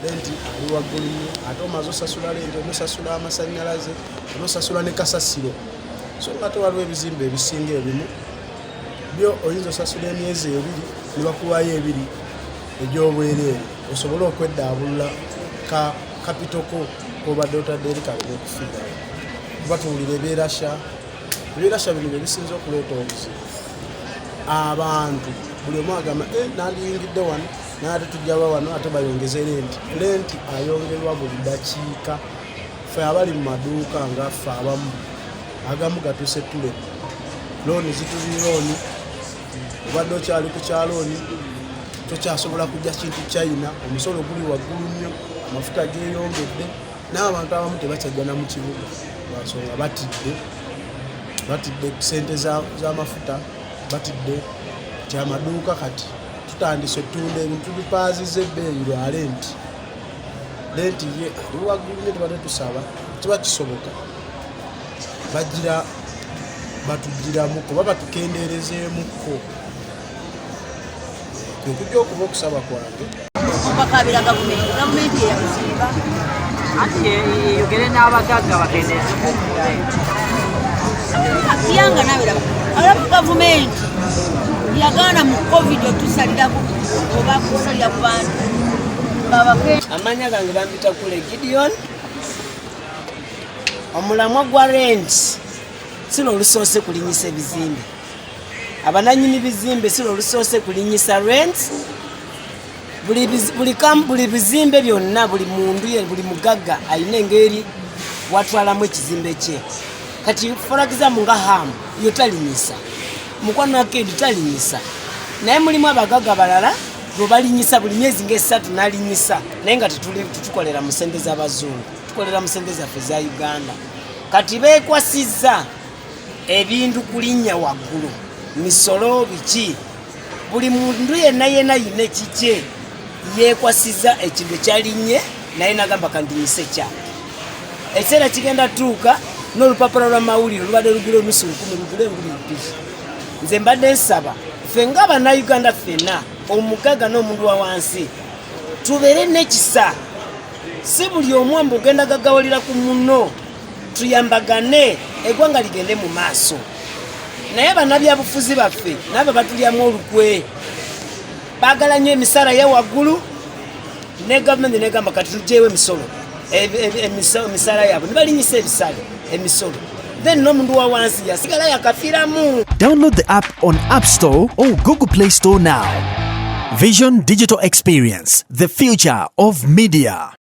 Renti ali waggulu nnyo, ate omaze osasula renti, onosasula amasannyalaze, onosasula ne kasasiro. So nga ate waliwo ebizimbe ebisinga ebimu byo oyinza osasula emyezi 2 ne bakuwayo 2 egy'obwereere osobole okweddaabulula ka capital ko kobadde otadde eri kaleme okufiirawo, kuba tuwulira ebyerasha. Ebyerasha bino bye bisinza okuleeta obuzibu. Abantu buli omu agamba, "Eh, nandiyingidde wano, naye ate tujjaba wano, ate bayongeze renti." Renti ayongerwa buli dakiika. Fe abali mu maduuka nga ffe abamu, agamu gatuuse tule looni zituli looni, obadde okyali ku kyalooni, tokyasobola kujja kintu China, omusolo guli waggulu nnyo, amafuta geeyongedde, n'abantu abamu tebakyajja na mu kibuga lwansonga batidde sente z'amafuta, batidde nti amaduuka kati tutandise ettunda ebintu tubipaaziza ebbeeyi lwa renti. Renti ye ali waggulu nnyo. Tubadde tusaba kiba kisoboka bagira batugiramuko, ba batukendeerezeemukko, kwe kujja okuba okusaba kwange. Bakabira gavumenti, gavumenti eyakuzimba. Anti eyogere n'abagagga bakendeeze ku Kiyanga nawe alaba gavumenti yagaana mu COVID otusalirako oba kusalira ku bantu babake. Amanya gange bampita Kule Gideon. Omulamwa gwa rent si lwolusoose kulinyisa ebizimbe. Abananyini bizimbe si lwolusoose kulinyisa rent. Buli bizimbe byonna, buli mundu ye, buli mugagga alina engeri watwalamu ekizimbe kye. Kati for example nga Ham yo talinyisa, Mukwano Akedi talinyisa, naye mulimu abagagga balala bwe balinyisa buli myezi nga 3 nalinyisa, naye nga tetukolera mu sente z'abazungu, tukolera mu sente zaffe za Uganda. Kati beekwasizza ebintu kulinnya waggulu, misolo, biki. Buli muntu yenna yenna yina ekikye yeekwasiza ekintu ekyalinnye, naye nagamba kandinyise kyange. Ekiseera kigenda tuuka n'olupapula lw'amawulire olubadde lugula onusu 1000 lugule 2000. Nze mbadde nsaba ffe nga Bannayuganda ffenna, omugagga n'omuntu wa wansi, tubeere n'ekisa. Si buli omu mbu ogenda gaggawalira ku munno. Tuyambagane, eggwanga ligende mu maaso. Naye bannabyabufuzi baffe nabo batulyamu olukwe, baagala nnyo emisaala ya waggulu, ne gavumenti negamba kati tugyewo emisolo, emisaala yaabwe ne balinyisa ebisale, emisolo, then n'omuntu wa wansi yasigala yakafiiramu. Download the app on App Store or Google Play Store now. Vision Digital Experience, the future of media.